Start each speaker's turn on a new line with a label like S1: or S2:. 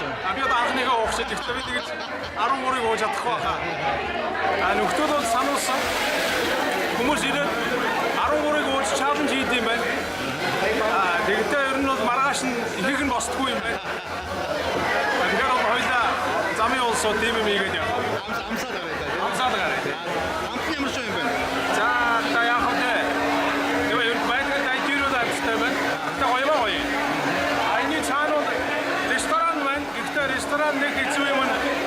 S1: байгаа?
S2: А, би одоо анхныхаа уух шиг, гэхдээ би тэгэж 13-ыг ууж чадахгүй байхаа. А, нөхдөл бол сануулсан. Хүмүүс ирээд 13-ыг ууж challenge хийд юм байна. А, тэгтээ ер нь бол маргааш нь ихэнх нь босдоггүй юм байна. А, тэгэхээр бол хоёлаа замын улсууд тийм юм хийгээд яв.
S1: Амсаад гараа да.
S2: Амсаад гараа.
S1: Амт нь ямар шоу юм бэ?
S2: За, одоо яах вэ? Тэгээ ер нь байдаг дайжирууд амттай байна. Тэгтээ гоё ба гоё. А, энэ цаана бол ресторан байна. Гэхдээ ресторан нэг хэцүү юм нь